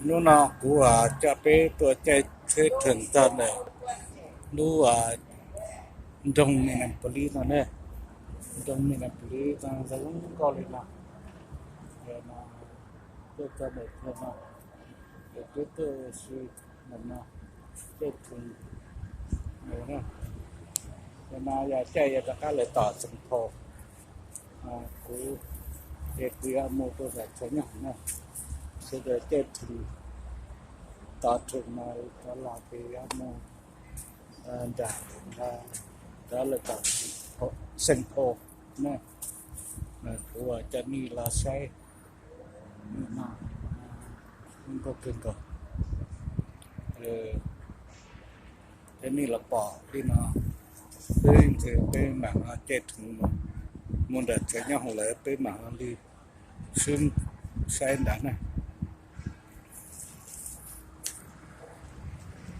Hnub no kuv coj peb tuaj caij tsheb rhawv txog ntawm lub nroog Minneapolis no ne. Nroog Minneapolis zoo nkauj li no. Tuaj txog ntawm no, peb tuaj si ntawm no, caij rhawv mus na. Ntawm no yog caij yuav rov qab lawm tom Saint Paul. Kuv, ces kuv yuav mus rau nram chaw nyob hauv na. Sawv daws caij rhawv, tov rhawv no rov los ces yuav mus nram, rov lawm tom Saint Paul na. Kuv coj nej los saib, no zoo nkauj kawg nkaus. Coj nej los pom li no, peb ntxeev peb mam caij rhawv mus nram chaw nyob hauv lawm peb mam li swb saib ntawd na.